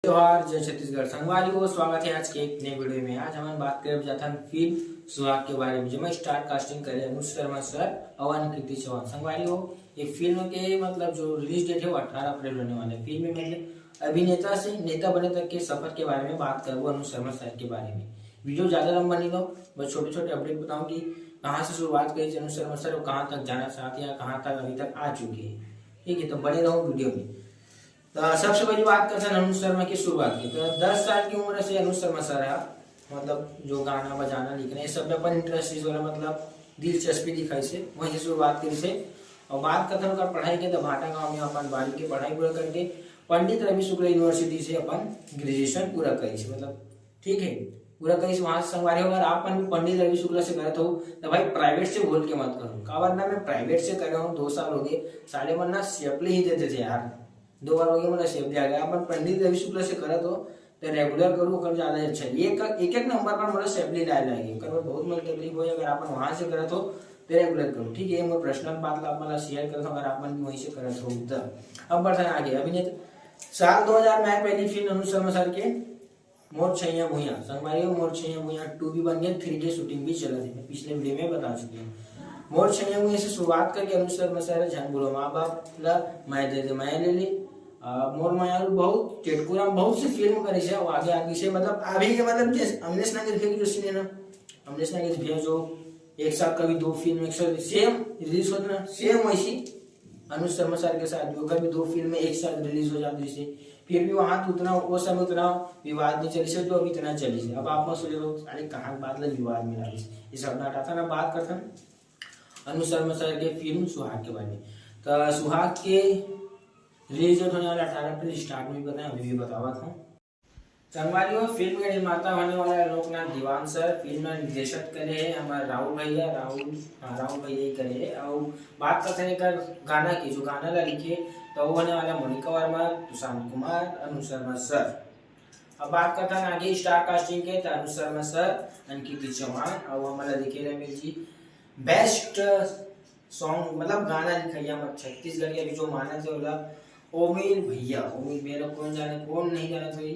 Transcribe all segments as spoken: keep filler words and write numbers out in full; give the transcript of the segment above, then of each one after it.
जोहार, जय छत्तीसगढ़। संगवारी हो, स्वागत है आज के एक नए वीडियो में। आज हमन बात करे जाथन फिल्म सुहाग के बारे में, जेमा स्टार कास्टिंग करे अनुज शर्मा सर और अंकित चौहान। संगवारी हो, ये फिल्म के मतलब जो रिलीज डेट है वो अठारह अप्रैल होने वाला है। फिल्म में मतलब अभिनेता से नेता बने तक के सफर के बारे में बात करबो अनुज शर्मा सर के बारे में। वीडियो ज्यादा लंबा नहीं लो, बस छोटे छोटे अपडेट बताऊं कि कहाँ से शुरुआत करी अनुज शर्मा सर और कहाँ तक जाना चाहते हैं, कहाँ तक अभी तक आ चुके हैं। ठीक है, तो बने रहो वीडियो में। तो सबसे पहली बात करते हैं अनुज शर्मा की शुरुआत की। तो दस साल की उम्र से अनुज शर्मा सर है, मतलब जो गाना बजाना लिखना ये सब में अपन इंटरेस्ट, इस वाला मतलब दिलचस्पी दिखाई से वहीं से शुरुआत करी से। और बात करते हैं ओकर पढ़ाई के, तो भाटागांव में अपन बारहवीं की पढ़ाई पूरा करके पंडित रवि शुक्ल यूनिवर्सिटी से अपन ग्रेजुएशन पूरा करी से, मतलब ठीक है, पूरा करी से। वहाँ से संगवारी हो, अगर आप मन भी पंडित रवि शुक्ल से करत हो तो भाई प्राइवेट से बोल के मत करो। काबर ना, मैं प्राइवेट से करे हूँ, दो साल हो गए, साले मन ना सेपली ही देते थे यार। दो बार हो गया, मतलब सेपली आ गया। अपन पंडित रवि शुक्ल से करत हो तो रेगुलर करो, ओकर ज्यादा अच्छा है। ये एक एक नंबर पर मतलब सेपली लाए लाएगी, ओकर बर बहुत मतलब तकलीफ हो। अगर अपन वहाँ से करत हो तो रेगुलर करो, ठीक है। ये मोर पर्सनल बात ला आप मन ला शेयर करत हो, अगर आप मन भी वहीं से करत हो तो। अब बढ़ते हैं आगे। अभिनेता, साल दो हज़ार में पहली फिल्म अनुज शर्मा सर के मोर छैया भुइयां। संगवारी हो, मोर छैया भुइयां टू भी बन गया, थ्री के शूटिंग भी चला थी, मैं पिछले वीडियो में बता चुकी हूँ। मोर छैया भुइयां से शुरुआत करके अनुज शर्मा सर झन बोलो माँ बाप ला, मैं दे दे मैं ले ले, आ, मोर मयारू, बहुत चेटकुरा, बहुत सी फिल्म करे से, वो आगे आगे से मतलब अभी के मतलब जैसे अमलेश नागेश भैया की जो सीन है ना, अमलेश नागेश भैया जो एक साथ कभी दो फिल्म एक साथ सेम रिलीज होते ना, सेम वैसी अनुज शर्मा सर के साथ भी, ओकर भी दो फिल्म एक साथ रिलीज हो जाती से, फिर भी वहाँ तो उतना, वो समय उतना विवाद नहीं चली से, जो अभी इतना चली से। अब आप मत सोचो, अरे कहाँ बात लग विवाद में डाली से, ये सब ना हटाता ना, बात करता ना अनुज शर्मा सर के फिल्म सुहाग के बारे में। तो सुहाग के रिलीज डेट होने वाला अठारह अप्रैल, स्टार्ट में भी बताया, अभी भी बतावत हूँ। संगवारी हो, फिल्म के निर्माता होने वाला है लोकनाथ दीवान सर, फिल्म में निर्देशक करे है हमारे राहुल भैया, राहुल, हाँ, राहुल भैया ही करे है। और बात करते हैं एकर गाना की, जो गाना ला लिखे तो वो होने वाला मोनिका वर्मा, सुशांत कुमार, अनुज शर्मा सर। अब बात करते हैं आगे स्टार कास्टिंग के, तो अनुज शर्मा सर, अंकित चौहान और हमारा लिखे रहे जी बेस्ट सॉन्ग, मतलब गाना लिखैया में छत्तीसगढ़ के अभी जो मानत है ओला ओमिर भैया। ओमिर भैया ला कौन जाने, कौन नहीं जानत होही।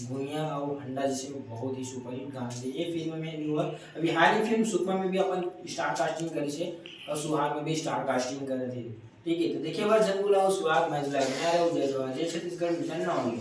भुइयां और हंडा जैसे बहुत ही सुपरहिट गाना है। ये फिल्म में भी हुआ, अभी हाल ही फिल्म सुकमा में भी अपन स्टार कास्टिंग करी से और सुहाग में भी स्टार कास्टिंग करे थे। ठीक है, तो देखिए बार झन भुलाओ सुहाग मैं दुलारी, मैं रहूं जय जवान जय छत्तीसगढ़, मिशन ना होंगे।